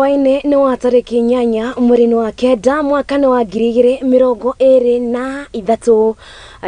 Hwaĩ-inĩ nĩ wa tarĩki 8 mweri-inĩ wa 9 mwaka-inĩ wa 2023.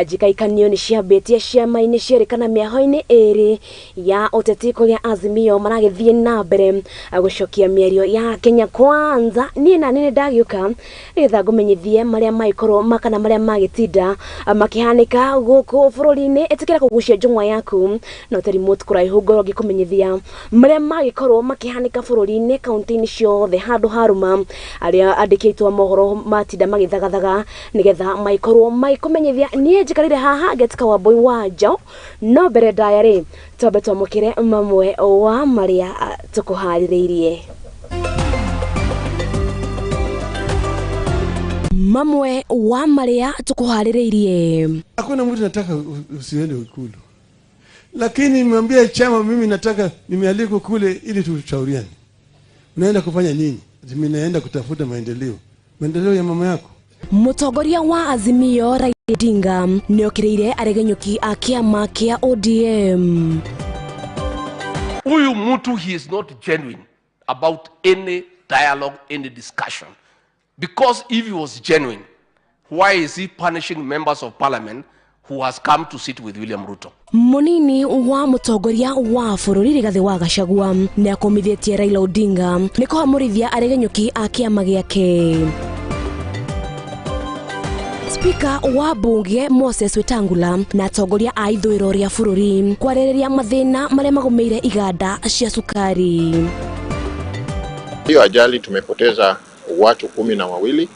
Njikaikanio nĩ ciambĩtie ciama-inĩ cierĩ kana mĩaho-inĩ ĩrĩ ya ũteti kũrĩa Azimio maragĩthiĩ na mbere gũcokia mĩario ya Kenya Kwanza. Niĩ nani nĩ ndagĩũka nĩgetha ngũmenyithie marĩa magĩkorwo kana marĩa magĩtinda makĩhanĩka gũkũ bũrũri-inĩ. Ĩtĩkĩra kũgucia njũng'wa yaku na ũte remote kũraihu ngorwo ngĩkũmenyithia marĩa magĩkorwo makĩhanĩka bũrũri-inĩ kaunti-inĩ ciothe handũ harũma arĩa andĩkĩtwo mohoro matinda magĩthagathaga nĩgetha magĩkorwo magĩkũmenyithia. Niĩ njikarire haha ngetika Wambui wa Njaũ, no mbere ndaya rĩ twambe twamũkĩre mamwe wa marĩa tũkũharĩrĩirie. Mamwe wa marĩa tũkũharĩrĩirie. Hakuna mtu nataka usiende Ikulu, lakini nimwambia chama mimi nataka nimealikwa kule ili tushauriane. Unaenda kufanya nini? Mimi naenda kutafuta maendeleo. Maendeleo ya mama yako. Mũtongoria wa Azimio Raila Odinga nĩokĩrĩire aregenyũki a kĩama kĩa ODM. Huyu mtu, he is not genuine about any dialogue, any discussion. Because if he was genuine, why is he punishing members of parliament who has come to sit with William Ruto? Munini wa mũtongoria wa bũrũri Rigathĩ wa Gachagua nĩakomithĩtie Raila Odinga nĩ kũhamũrithia aregenyũki a kĩama gĩake. Spika wa bunge Moses Wetangula na atongoria a ithũĩro rĩa bũrũri kwarĩrĩria mathĩna marĩa magũmĩire iganda cia cukari. Hiyo ajali tumepoteza watu 12.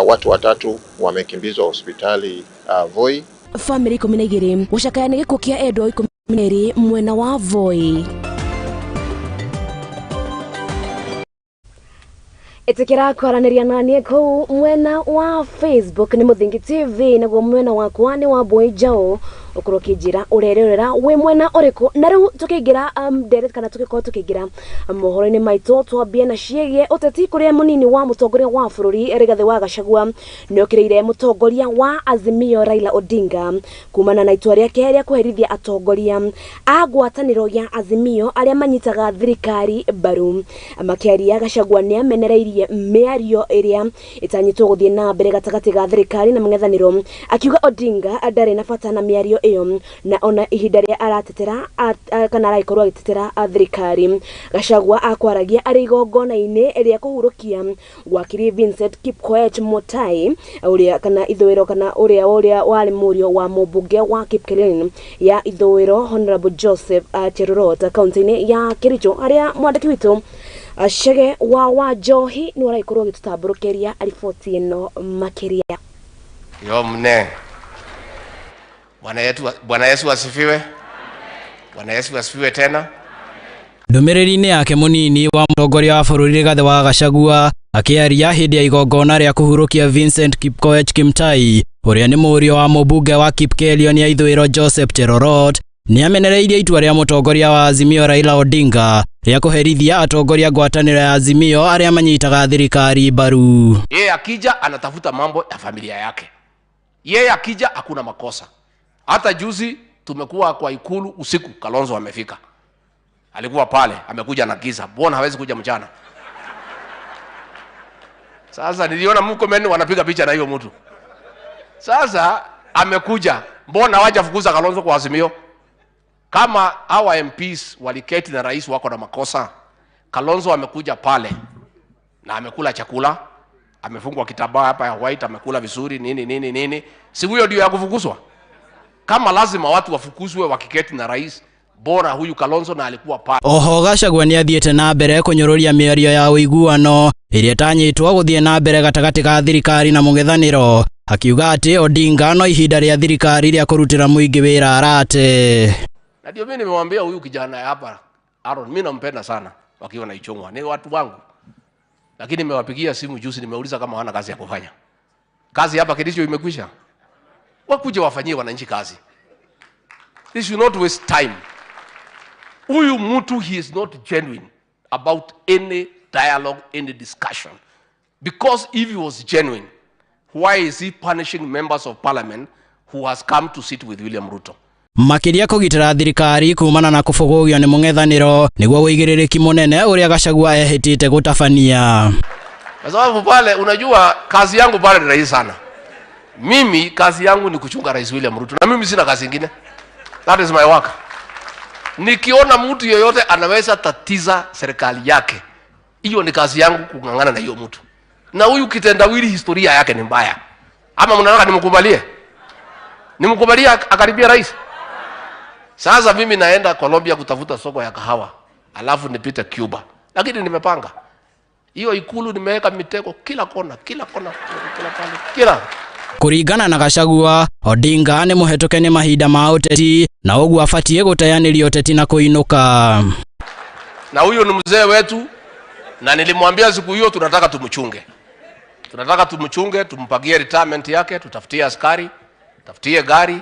Watu 3 wamekimbizwa hospitali Voi. Family 12 gũcakaya nĩ gĩkuũ kĩa endwa 12 mwena wa Voi. Ĩtĩkĩra kwaranĩria naniĩ kũu mwena wa Facebook nĩ Mũthingi TV, naguo mwena wakwa nĩ wa Wambui Njaũ. Ũkorwo ũkĩnjĩra ũrerorera wĩ mwena ũrĩkũ. Na rĩu tũkĩingĩra ndere kana tũgĩkorwo tũkĩingĩra mohoro-inĩ maitũ, twambie na ciĩgiĩ ũteti kũrĩa mũnini wa mũtongoria wa bũrũri Rigathĩ wa Gachagua nĩokĩrĩire mũtongoria wa Azimio Raila Odinga kumana na itua rĩake rĩa kũherithia atongoria a ngwatanĩro ya Azimio arĩa manyitaga thirikari mbaru. Makĩaria, Gachagua nĩamenereirie mĩario ĩrĩa ĩtanyĩtwo gũthiĩ na mbere gatagatĩ ga thirikari na mũng'ethanĩro, akiuga Odinga ndarĩ na bata na mĩario ĩyo na ona ihinda rĩa aratetera kana aragĩkorwo agĩtetera thirikari. Gachagua akwaragia arĩ igongona-inĩ rĩa kũhurũkia wakiri Vincent Kipkoech Mutai ũrĩa kana ithũĩro kana ũrĩa warĩ mũriũ wa mũmbunge wa Kipkelen ya ithũĩro Honorable Joseph Cherorot kaunti-inĩ ya Kericho, arĩa mwandĩki witũ Chege wa Wanjohi nĩ aragĩkorwo agĩtũtambũrũkĩria riboti ĩno makĩria. Yo mne. Bwana Yesu asifiwe. Bwana Yesu asifiwe tena. Ndũmĩrĩri-inĩ yake mũnini wa mũtongoria wa bũrũri Rigathĩ wa Gachagua akĩaria hĩndĩ ya igongona rĩa kũhurũkia Vincent Kipkoech Kimtai ũrĩa nĩ mũriũ wa mũmbunge wa Kipkelion ya ithũĩro Joseph Cherorot nĩamenereirie itua rĩa mũtongoria wa Azimio Raila Odinga rĩa kũherithia atongoria ngwatanĩro ya Azimio arĩa manyitaga thirikari mbaru. Yeye akija anatafuta mambo ya familia yake. Yeye akija hakuna makosa. Hata juzi tumekuwa kwa Ikulu usiku, Kalonzo amefika. Alikuwa pale, amekuja na giza. Mbona hawezi kuja mchana? Sasa niliona Murkomen wanapiga picha na hiyo mtu. Sasa amekuja, mbona hawajafukuza Kalonzo kwa Azimio? Kama hawa MPs waliketi na rais wako na makosa, Kalonzo amekuja pale na amekula chakula, amefungwa kitambaa hapa ya white, amekula vizuri nini nini nini. Si huyo ndio ya kufukuzwa? Kama lazima watu wafukuzwe wakiketi na rais, bora huyu Kalonzo na alikuwa pale. Oho Gachagua nĩathiĩte na mbere kũnyũrũria mĩario ya ũiguano ĩrĩa ĩtanyĩtwo gũthiĩ na mbere gatagatĩ ka thirikari na mũng'ethanĩro, akiuga atĩ Odinga no ihinda rĩa thirikari rĩa kũrutĩra mũingĩ wĩra arate. Na ndio mimi nimemwambia huyu kijana hapa Aaron, mimi nampenda sana wakiwa na Ichung'wa, ni watu wangu. Lakini nimewapigia simu juzi, nimeuliza kama hawana kazi ya kufanya. Kazi hapa Kericho imekwisha. Wakuje wafanyie wananchi kazi. This should not waste time. Huyu mtu, he is not genuine about any dialogue, any discussion. Because if he was genuine, why is he punishing members of parliament who has come to sit with William Ruto? Makĩria kũgitĩra thirikari kumana na kũbũgũgio nĩ mũng'ethanĩro nĩguo ũigĩrĩrĩki mũnene ũrĩa Gachagua ehĩtĩte gũtabania. Kwa sababu pale, unajua kazi yangu pale ni rahisi sana. Mimi kazi yangu ni kuchunga Rais William Ruto, na mimi sina kazi ingine. That is my work. Nikiona mtu yeyote anaweza tatiza serikali yake, hiyo ni kazi yangu kung'ang'ana na hiyo mtu. Na huyu kitendawili historia yake ni mbaya. Ama mnataka nimkubalie? Nimkubalie akaribia rais? Sasa mimi naenda Colombia kutafuta soko ya kahawa, alafu nipite Cuba. Lakini nimepanga hiyo Ikulu, nimeweka mitego kila kona, kila kona, kila pale, kila Kũringana na Gachagua, Odinga nĩ mũhetũke nĩ mahinda ma ũteti na ũguo abatiĩ gũteanĩria ũteti na kũinũka. Na huyo ni mzee wetu, na nilimwambia siku hiyo tunataka tumchunge, tunataka tumchunge, tumpagie retirement yake, tutafutie askari, tafutie gari.